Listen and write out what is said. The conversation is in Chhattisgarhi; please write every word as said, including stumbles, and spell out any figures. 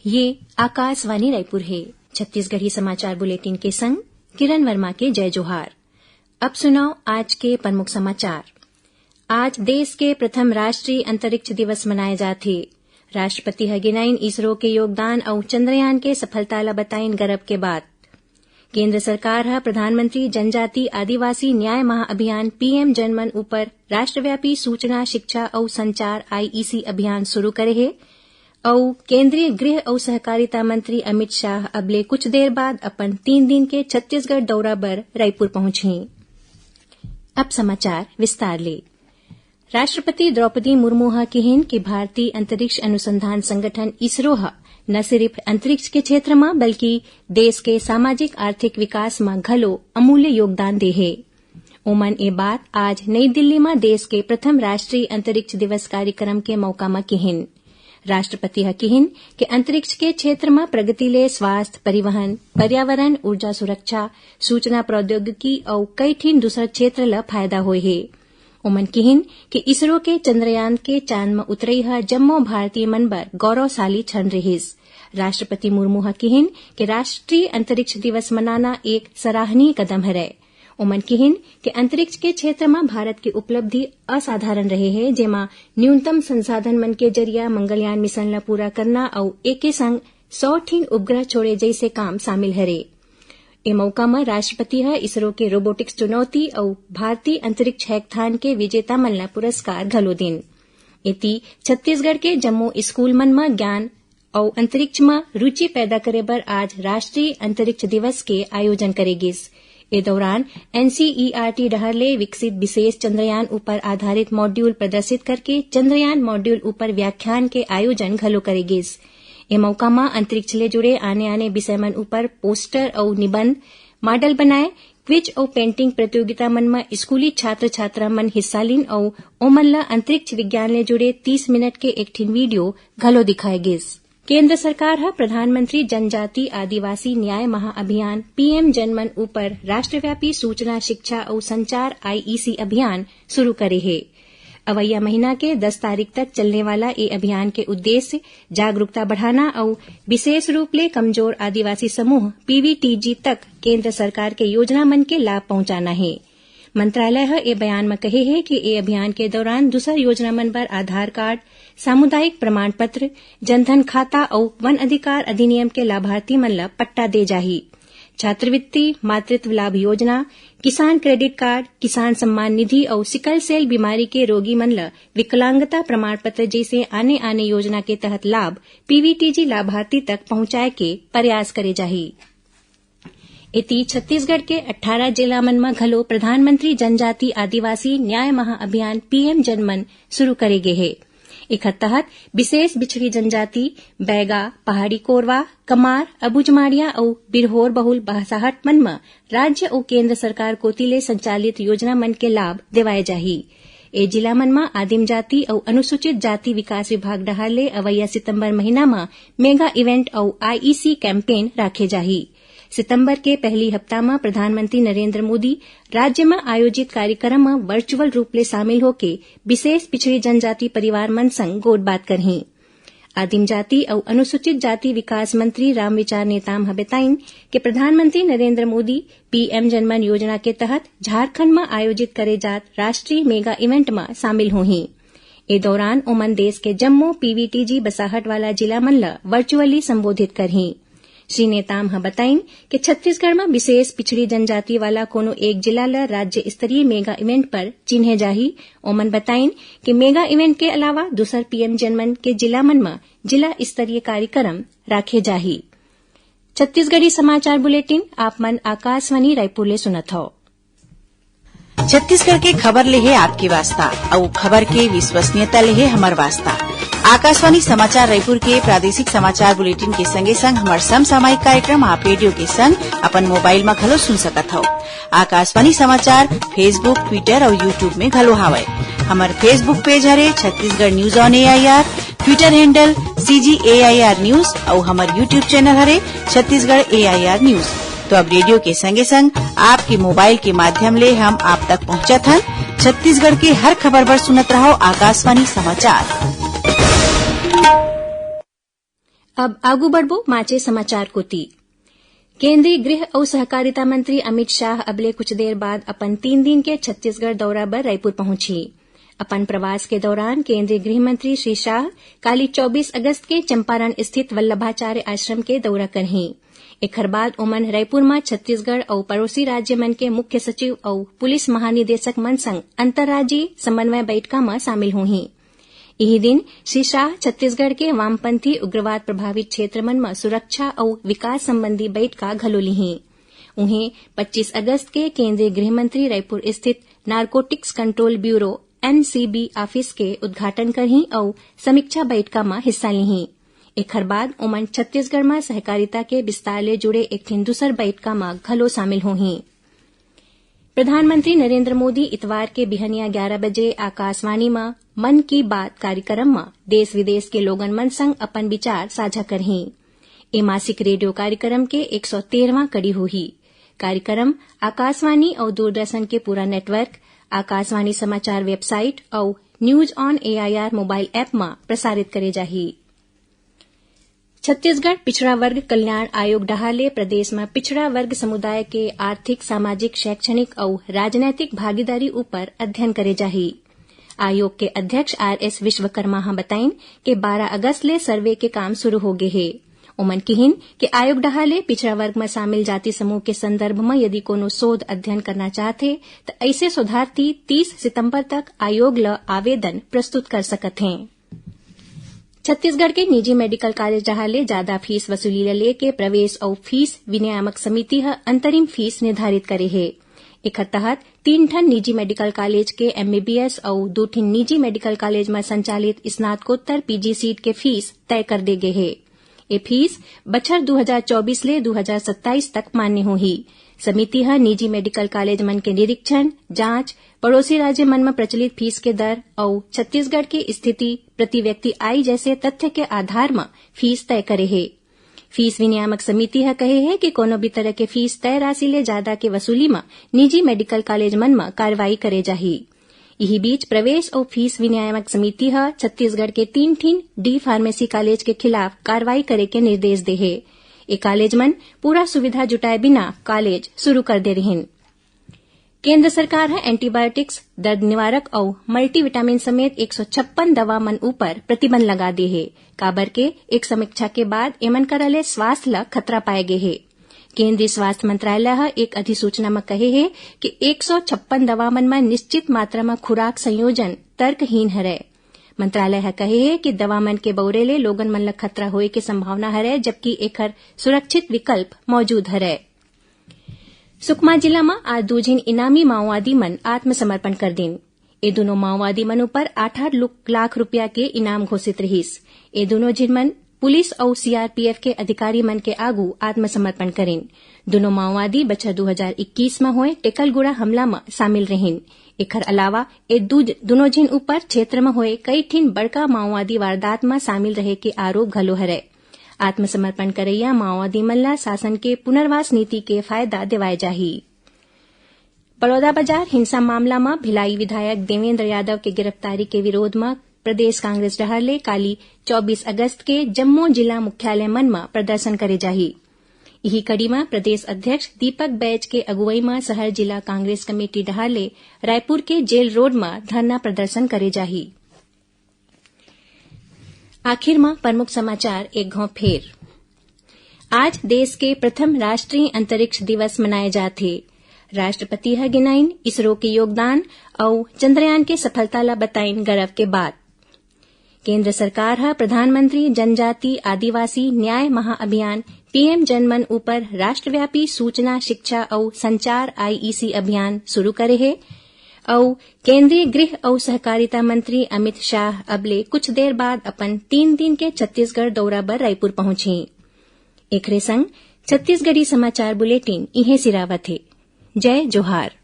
ये आकाशवाणी रायपुर हे। छत्तीसगढ़ी समाचार बुलेटिन के संग किरण वर्मा के जय जोहार। अब सुनव आज के प्रमुख समाचार। आज देश के प्रथम राष्ट्रीय अंतरिक्ष दिवस मनाए जात हे। राष्ट्रपति ह गिनाइन इसरो के योगदान अउ चंद्रयान के सफलता ल बताइन गरब के बात। केंद्र सरकार ह प्रधानमंत्री जनजाति आदिवासी न्याय महाअभियान पीएम जनमन ऊपर राष्ट्रव्यापी सूचना, शिक्षा अउ संचार आईईसी अभियान शुरू करे हे। अउ केंद्रीय गृह अउ सहकारिता मंत्री अमित शाह अब ले कुछ देर बाद अपन तीन दिन के छत्तीसगढ़ दौरा बर रायपुर पहुंचही। अब समाचार विस्तार ले। राष्ट्रपति द्रौपदी मुर्मू ह किहिन कि भारतीय अंतरिक्ष अनुसंधान संगठन इसरो ह न सिरिफ अंतरिक्ष के क्षेत्र म बल्कि देश के सामाजिक आर्थिक विकास म घलो अमूल्य योगदान दे हे। ओमन ए बात आज नई दिल्ली म देश के प्रथम राष्ट्रीय अंतरिक्ष दिवस कार्यक्रम के मौका म किहिन। राष्ट्रपति ह किहिन कि अंतरिक्ष के क्षेत्र म प्रगति ले स्वास्थ्य, परिवहन, पर्यावरण, ऊर्जा सुरक्षा, सूचना प्रौद्योगिकी अउ कई ठिन दूसर क्षेत्र ल फायदा होय हे। ओमन किहिन कि इसरो के चंद्रयान के चांद म उतरई ह जम्मो भारतीय मन बर गौरवशाली क्षण रिहिस। राष्ट्रपति मुर्मू ह किहिन कि राष्ट्रीय अंतरिक्ष दिवस मनाना एक सराहनीय कदम हरय। ओमन किहिन कि अंतरिक्ष के क्षेत्र म भारत के उपलब्धि असाधारण रहे हे, जेमा न्यूनतम संसाधन मन के जरिया मंगलयान मिशन ल पूरा करना अउ एके संग सौ ठिन उपग्रह छोड़े जइसे काम शामिल हरे। ए मौका म राष्ट्रपति ह इसरो के रोबोटिक्स चुनौती अउ भारतीय अंतरिक्ष हैकथॉन के विजेता मन ल पुरस्कार घलो दिन। एती छत्तीसगढ़ के जम्मो स्कूल मन म ज्ञान अउ अंतरिक्ष म रुचि पैदा करे बर आज राष्ट्रीय अंतरिक्ष दिवस के आयोजन करे गिस। ए दौरान एनसीईआरटी डहर ले विकसित विशेष चंद्रयान ऊपर आधारित मॉड्यूल प्रदर्शित करके चंद्रयान मॉड्यूल ऊपर व्याख्यान के आयोजन घलो करे गिस। ए मौका म अंतरिक्ष ले जुड़े आने-आने विषय मन ऊपर पोस्टर अउ निबंध, मॉडल बनाए, क्विज अउ पेंटिंग प्रतियोगिता मन म स्कूली छात्र-छात्रा मन हिस्सा लीन अउ ओमन ल अंतरिक्ष विज्ञान ले जुड़े तीस मिनट के एक ठिन वीडियो घलो दिखाए गिस। केंद्र सरकार ह प्रधानमंत्री जनजाति आदिवासी न्याय महाअभियान पीएम जनमन ऊपर राष्ट्रव्यापी सूचना, शिक्षा अउ संचार आईईसी अभियान शुरू करे हे। अवइया महीना के दस तारीख तक चलने वाला ए अभियान के उद्देश्य जागरूकता बढ़ाना अउ विशेष रूप ले कमजोर आदिवासी समूह पीवीटीजी तक केंद्र सरकार के योजना मन के लाभ पहुंचाना हे। मंत्रालय ह ए बयान म कहे हे कि ए अभियान के दौरान दूसर योजना मन बर आधार कार्ड, सामुदायिक प्रमाण पत्र, जनधन खाता अउ वन अधिकार अधिनियम के लाभार्थी मन ल पट्टा दे जाही। छात्रवृत्ति, मातृत्व लाभ योजना, किसान क्रेडिट कार्ड, किसान सम्मान निधि अउ सिकल सेल बीमारी के रोगी मन ल विकलांगता प्रमाण पत्र जइसे आने-आने योजना के तहत लाभ पीवीटीजी लाभार्थी तक पहुंचाए के प्रयास करे जाही। एती छत्तीसगढ़ के अट्ठारह जिला मन म घलो प्रधानमंत्री जनजाति आदिवासी न्याय महाअभियान पीएम जनमन शुरू करे गे हे। एखर तहत विशेष बिछड़ी जनजाति, बैगा, पहाड़ी कोरवा, कमार, अबुझमाड़िया अउ बिरहोर बहुल बसाहट मन म राज्य अउ केंद्र सरकार कोति ले संचालित योजना मन के लाभ देवाए जाही। ए जिला मन म आदिम जाति अउ अनुसूचित जाति विकास विभाग डहार ले अवइया सितंबर महीना म मेगा इवेंट अउ आईईसी कैंपेन राखे जाही। सितंबर के पहली हफ्ता म प्रधानमंत्री नरेंद्र मोदी राज्य म आयोजित कार्यक्रम म वर्चुअल रूप ले शामिल होके विशेष पिछड़ी जनजाति परिवार मन संग गोठबात करहीं। आदिम जाति अउ अनुसूचित जाति विकास मंत्री रामविचार नेताम ह बताइन कि प्रधानमंत्री नरेंद्र मोदी पीएम जनमन योजना के तहत झारखंड म आयोजित करे जात राष्ट्रीय मेगा इवेंट म शामिल होहीं। ए दौरान ओमन देश के जम्मो पीवीटीजी बसाहट वाला जिला मन ल वर्चुअली संबोधित करहीं। श्री नेताम ह बताइन कि छत्तीसगढ़ म विशेष पिछड़ी जनजाति वाला कोनो एक जिला ल राज्य स्तरीय मेगा इवेंट पर चिन्हे जाही। ओमन बताइन कि मेगा इवेंट के अलावा दूसर पीएम जनमन के जिला मन म जिला स्तरीय कार्यक्रम राखे जाही। छत्तीसगढ़ी समाचार बुलेटिन आप मन आकाशवाणी रायपुर ले सुनत हव। छत्तीसगढ़ के खबर ले हे आपके वास्ता, अउ खबर के विश्वसनीयता ले हे हमर वास्ता। आकाशवाणी समाचार रायपुर के प्रादेशिक समाचार बुलेटिन के संगे संग हमर समसामयिक कार्यक्रम आप रेडियो के संग अपन मोबाइल म घलो सुन सकत हव। आकाशवाणी समाचार Facebook, Twitter अउ YouTube में घलो हावय। हमर Facebook पेज हरे Chhattisgarh news on AIR, Twitter handle CG AIR news अउ हमर YouTube चैनल हरे छत्तीसगढ़ एआईआर न्यूज। तो अब रेडियो के संगे संग आपके मोबाइल के माध्यम ले हम आप तक पहुंचत हन। छत्तीसगढ़ के हर खबर बर सुनत रहव आकाशवाणी समाचार। अब आगू बढ़बो बांचे समाचार कोति। केंद्रीय गृह अउ सहकारिता मंत्री अमित शाह अबले कुछ देर बाद अपन तीन दिन के छत्तीसगढ़ दौरा बर रायपुर पहुंचही। अपन प्रवास के दौरान केंद्रीय गृह मंत्री श्री शाह काली चौबीस अगस्त के चंपारण स्थित वल्लभाचार्य आश्रम के दौरा करही। एखर बाद ओमन रायपुर म छत्तीसगढ़ अउ पड़ोसी राज्य मन के मुख्य सचिव अउ पुलिस महानिदेशक मन संग अंतर्राज्यीय समन्वय बैठका म शामिल होही। इही दिन श्री शाह छत्तीसगढ़ के वामपंथी उग्रवाद प्रभावित क्षेत्र मन म सुरक्षा अउ विकास संबंधी बैठका घलो लिही। उहें, पच्चीस अगस्त के केंद्रीय गृह मंत्री रायपुर स्थित narcotics control bureau, NCB, office के उद्घाटन करही अउ समीक्षा बैठका म हिस्सा लिही। एखर बाद ओमन छत्तीसगढ़ म सहकारिता के विस्तार ले जुड़े एक ठिन दूसर बैठका म घलो शामिल होही। प्रधानमंत्री नरेंद्र मोदी इतवार के बिहनिया ग्यारा बजे आकाशवाणी म मन की बात कार्यक्रम म देश विदेश के लोगन मन संग अपन विचार साझा करही। ए मासिक रेडियो कार्यक्रम के एक सौ तेरहवाँ कड़ी होही। कार्यक्रम आकाशवाणी अउ दूरदर्शन के पूरा नेटवर्क, आकाशवाणी समाचार वेबसाइट अउ news on AIR mobile app म प्रसारित करे जाही। छत्तीसगढ़ पिछड़ा वर्ग कल्याण आयोग डहार ले प्रदेश म पिछड़ा वर्ग समुदाय के आर्थिक, सामाजिक, शैक्षणिक अउ राजनैतिक भागीदारी ऊपर अध्ययन करे जाही। आयोग के अध्यक्ष आरएस विश्वकर्मा ह बताइन के बारह अगस्त ले सर्वे के काम शुरू हो गे हे। ओमन किहिन कि आयोग डहार ले पिछड़ा वर्ग म शामिल जाति समूह के संदर्भ म यदि कोनो शोध अध्ययन करना चाहथे, त अइसे शोधार्थी तीस सितंबर तक आयोग ल आवेदन प्रस्तुत कर सकत हें। छत्तीसगढ़ के निजी मेडिकल कॉलेज डहार ले जादा फीस वसूली ल लेके प्रवेश अउ फीस विनियामक समिति ह अंतरिम फीस निर्धारित करे हे। एखर तहत तीन ठन निजी मेडिकल कॉलेज के एमबीबीएस अउ दू ठिन निजी मेडिकल कॉलेज म संचालित स्नातकोत्तर पीजी सीट के फीस तय कर दे गे हे। ए फीस बछर दू हजार चौबीस ले दू हजार सत्ताईस तक मान्य होही। समिति ह निजी मेडिकल कॉलेज मन के निरीक्षण, जांच, पड़ोसी राज्य मन म प्रचलित फीस के दर अउ छत्तीसगढ़ के स्थिति, प्रति व्यक्ति आय जैसे तथ्य के आधार म फीस तय करे हे। फीस विनियामक समिति ह कहे हे कि कोनो भी तरह के फीस तय राशि ले जादा के वसूली म निजी मेडिकल कॉलेज मन म कार्रवाई करे जाही। इही बीच, प्रवेश अउ फीस विनियामक समिति ह छत्तीसगढ़ के तीन ठिन डी फार्मेसी कॉलेज के खिलाफ कार्रवाई करे के निर्देश दे हे। ए कॉलेज मन पूरा सुविधा जुटाए बिना कॉलेज शुरू कर दे रिहिन। केंद्र सरकार ह एंटीबायोटिक्स, दर्द निवारक अउ मल्टीविटामिन समेत एक सौ छप्पन दवा मन ऊपर प्रतिबंध लगा दे हे, काबर के एक समीक्षा के बाद एमन करा ले स्वास्थ्य ल खतरा पाए गे हे। केंद्रीय स्वास्थ्य मंत्रालय ह एक अधिसूचना म कहे हे कि एक सौ छप्पन दवा मन म निश्चित मात्रा म खुराक संयोजन तर्कहीन हरय। मंत्रालय ह कहे हे कि दवा मन के बउरे ले लोगन मन ल खतरा होए के संभावना हरय, जबकि एखर सुरक्षित विकल्प मौजूद हरय। सुकमा जिला म आज दू झिन इनामी माओवादी मन आत्मसमर्पण कर दिन। ए दुनों माओवादी मन ऊपर आठ आठ लु-, लाख रुपया के इनाम घोषित रिहिस। ए दुनों झिन मन पुलिस अउ सीआरपीएफ के अधिकारी मन के आगू आत्मसमर्पण करिन। दुनों माओवादी बछर दू हजार इक्कीस म होए टेकलगुड़ा हमला म शामिल रहिन। एखर अलावा ए दू, दुनों झिन ऊपर क्षेत्र म होए कई ठिन बड़का माओवादी वारदात म शामिल रहे के आरोप घलो हरय। आत्मसमर्पण करइया माओवादी मन ल शासन के पुनर्वास नीति के फायदा देवाय जाही। बलौदाबाजार हिंसा मामला म भिलाई विधायक देवेंद्र यादव के गिरफ्तारी के विरोध म प्रदेश कांग्रेस डहार ले काली चौबीस अगस्त के जम्मो जिला मुख्यालय मन म प्रदर्शन करे जाही। इही कड़ी म प्रदेश अध्यक्ष दीपक बैज के अगुवई म शहर जिला कांग्रेस कमेटी डहार ले रायपुर के जेल रोड म धरना प्रदर्शन करे जाही। आखिर म प्रमुख समाचार एक घौं फेर। आज देश के प्रथम राष्ट्रीय अंतरिक्ष दिवस मनाए जात हे। राष्ट्रपति ह गिनाइन इसरो के योगदान अउ चंद्रयान के सफलता ल बताइन गरव के बात। केंद्र सरकार ह प्रधानमंत्री जनजाति आदिवासी न्याय महाअभियान पीएम जनमन ऊपर राष्ट्रव्यापी सूचना, शिक्षा अउ संचार आईईसी अभियान शुरू करे हे। अउ केंद्रीय गृह अउ सहकारिता मंत्री अमित शाह अब ले कुछ देर बाद अपन तीन दिन के छत्तीसगढ़ दौरा बर रायपुर पहुंचही। एखरे संग छत्तीसगढ़ी समाचार बुलेटिन इहें सिरावत हे। जय जोहार।